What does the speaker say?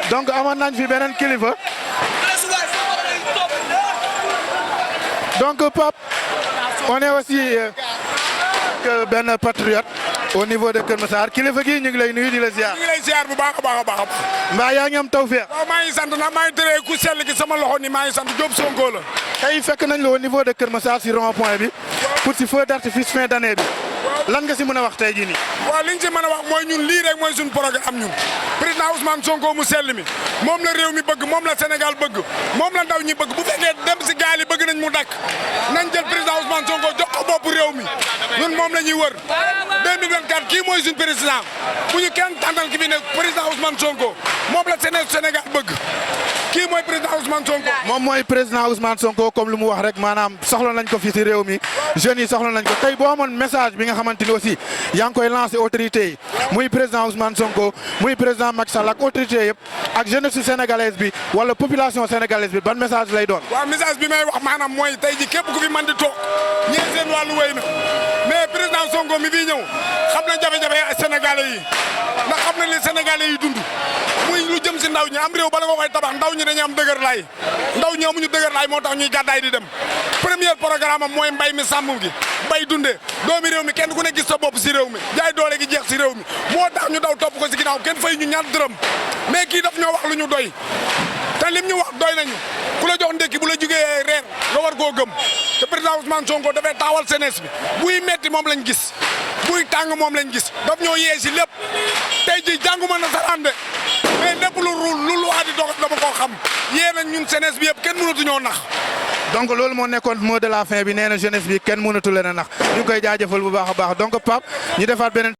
donc amoon nañ fi beneen kilifa donc Pape on est aussi benn patriote au niveau de Kër Massar kilifa gi ñu ngi lay nuyu di la ziar. ñu ngi lay ziar bu baax a baax a baax. mbaa yaa ngi am tawfeex. waaw maa ngi sant nag maa ngi tëree ku sell gi sama loxo ni maa ngi sant Diop Sonko la. tey fekk nañ la au niveau de Kër Massar si rond point bi pour si feu d'artifice fin d'année bi lan nga si mën a wax tey jii nii. waaw li ñu si mën a wax mooy ñun lii rek mooy suñu programme ñun président Ousmane Sonko mu sell mi moom la réew mi bëgg moom la Sénégal bëgg moom la ndaw ñi bëgg bu fekkee dem si gaal yi bëgg nañ mu dakk nañ jël président Ousmane Sonko jox ko bopp réew mi ñun moom la ñuy wër 2024 kii mooy suñu président bu ñu kenn tànnal ki fi ne président Ousmane Sonko moom la Sénégal bëgg kii mooy président Ousmane Sonko. moom mooy président Ousmane Sonko comme lu mu wax rek maanaam soxla nañ ko fii si réew mi jeunes yi soxla nañ ko tey boo amoon message bi nga xamante ni aussi yaa ngi koy lancé autorités yi muy président Ousmane Sonko muy président Macky Sall ak autorités yëpp ak jeunesse sénégalaise bi wala population sénégalaise bi ban message lay doon. waaw message bi may wax maanaam mooy tey ji képp ku fi mën di toog ñeent seen wàllu wéy na mais président Sonko mi fii ñëw xam na jafe-jafe sénégalais yi ndax xam na li sénégalais yi dund muy lu jëm si ndaw ñi am réew bala nga koy tabax ndaw ñi dañuy am dëgër laay ndaw ñi amuñu dëgër laay moo tax ñuy gàddaay di dem premier programme am mooy mbay mi sàmm gi bay dundee doomi réew mi kenn ku ne gis sa bopp si réew mi jaay doole gi jeex si réew mi moo tax ñu daw topp ko si ginnaaw kenn fay ñu ñaar dërëm mais kii daf ñoo wax lu ñu doy te lim ñu wax doy nañu ku la jox ndekki bu la jugee reer nga war koo gëm te président Ousmane Sonko dafay taawal jeunesse bi buy metti moom lañ gis buy tàng moom lañ gis daf ñoo yee si lépp tey ji jànguma nasaraan de mais lépp lu waa di dox dama koo xam yee nañ ñun jeunesse bi yëpp kenn mënatu ñoo nax. donc loolu moo nekkoon mot de la fin bi nee na jeunesse bi kenn mënatu leen a nax ñu ngi koy jaajëfal bu baax a baax donc Pape ñu defaat beneen.